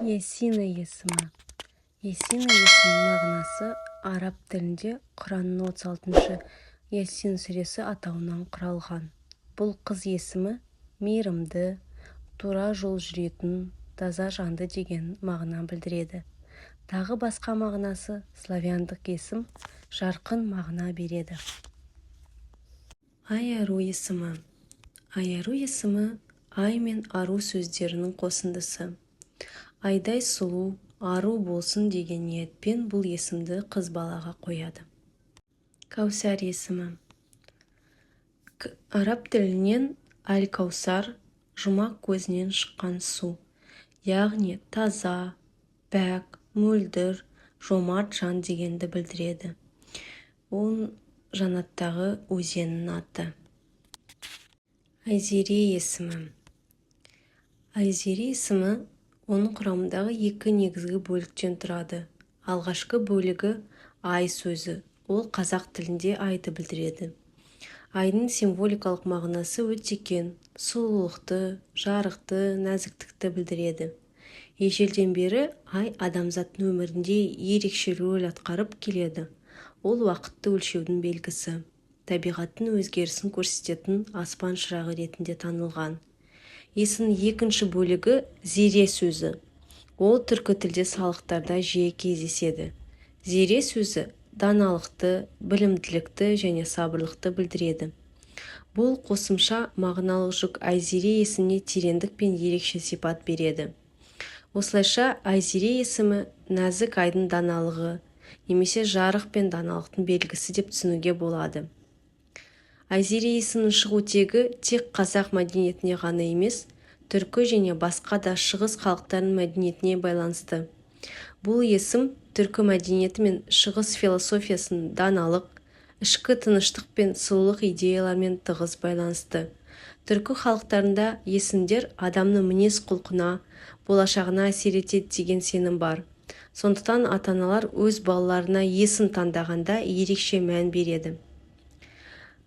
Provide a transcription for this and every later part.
Есина есімі. Есина есімінің мағынасы араб тілінде Құранның 36-шы Ясин сүресі атауынан құралған. Бұл қыз есімі мейірімді, тура жол жүретін, таза жанды деген мағына білдіреді. Тағы басқа мағынасы славяндық есім, жарқын мағына береді. Айару есімі. Айару есімі ай мен ару сөздерінің қосындысы. Айдай сұлу, ару болсын деген ниетпен бұл есімді қыз балаға қояды. Кәусар есімі. Араб тілінен әл-Каусар, жұмақ көзінен шыққан су, яғни таза, пәк, мөлдір, жомарт жан дегенді білдіреді. Ол жаннаттағы өзеннің аты. Айзере есімі. Айзере есімі оның құрамындағы екі негізгі бөліктен тұрады. Алғашқы бөлігі ай сөзі, ол қазақ тілінде айды білдіреді. Айдың символикалық мағынасы өте кең, сұлулықты, жарықты, нәзіктікті білдіреді. Ежелден бері ай адамзаттың өмірінде ерекше рөл атқарып келеді. Ол уақытты өлшеудің белгісі, табиғаттың өзгерісін көрсететін аспан шырағы ретінде танылған. Есімнің екінші бөлігі зере сөзі. Ол түркі тілдес халықтарда жиі кездеседі. Зере сөзі даналықты, білімділікті және сабырлықты білдіреді. Бұл қосымша мағыналық жүк Айзере есіміне тереңдік пен ерекше сипат береді. Осылайша Айзере есімі нәзік айдың даналығы немесе жарық пен даналықтың белгісі деп түсінуге болады. Айзере есімінің шығу тегі тек қазақ мәдениетіне ғана емес, түркі және басқа да шығыс халықтарының мәдениетіне байланысты. Бұл есім түркі мәдениеті мен шығыс философиясының даналық, ішкі тыныштық пен сұлулық идеяларымен тығыз байланысты. Түркі халықтарында есімдер адамның мінез-құлқына, болашағына әсер етеді деген сенім бар. Сондықтан ата-аналар өз балаларына есім таңдағанда ерекше мән береді.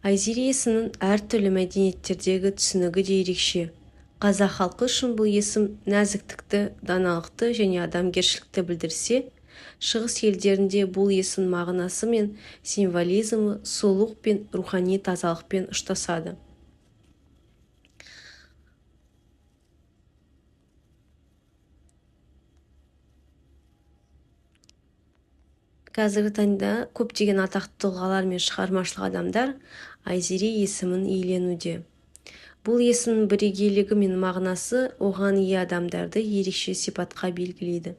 Айзере есімінің әртүрлі мәдениеттердегі түсінігі де ерекше. Қазақ халқы үшін бұл есім нәзіктікті, даналықты және адамгершілікті білдірсе, шығыс елдерінде бұл есімнің мағынасы мен символизмі сұлулық пен рухани тазалықпен ұштасады. Қазіргі таңда көптеген атақты тұлғалар мен шығармашылық адамдар Айзере есімін иеленуде. Бұл есімнің бірегейлігі мен мағынасы оған ие адамдарды ерекше сипатқа белгілейді.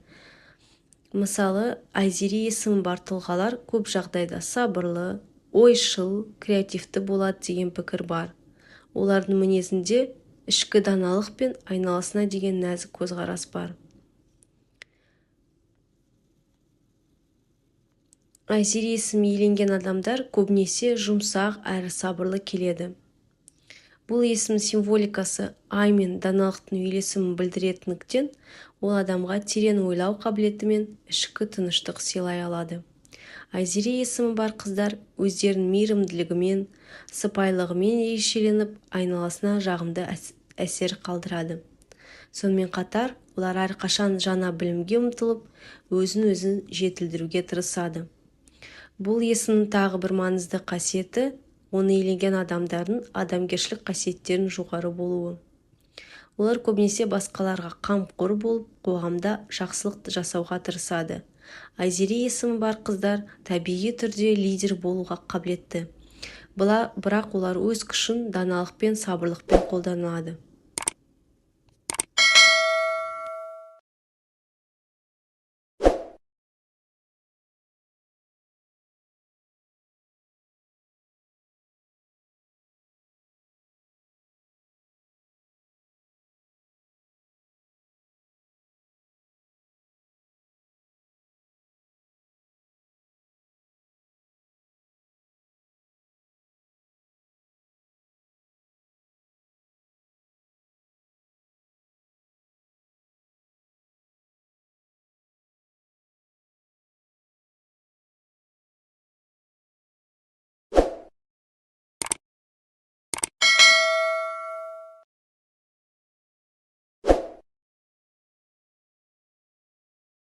Мысалы, Айзере есімі бар тұлғалар көп жағдайда сабырлы, ойшыл, креативті болады деген пікір бар. Олардың мінезінде ішкі даналық пен айналасына деген нәзік көзқарас бар. Айзере есімін иеленген адамдар көбінесе жұмсақ әрі сабырлы келеді. Бұл есімнің символикасы ай мен даналықтың үйлесімін білдіретіндіктен, ол адамға терең ойлау қабілеті мен ішкі тыныштық сыйлай алады. Айзере есімі бар қыздар өздерінің мейірімділігімен, сыпайылығымен ерекшеленіп, айналасына жағымды әсер қалдырады. Сонымен қатар, олар әрқашан жаңа білімге ұмтылып, өзін-өзі жетілдіруге тырысады. Бұл есімнің тағы бір маңызды қасиеті оны иеленген адамдардың адамгершілік қасиеттерінің жоғары болуы. Олар көбінесе басқаларға қамқор болып, қоғамда жақсылық жасауға тырысады. Айзере есімі бар қыздар табиғи түрде лидер болуға қабілетті. Бірақ олар өз күшін даналықпен, сабырлықпен қолданады.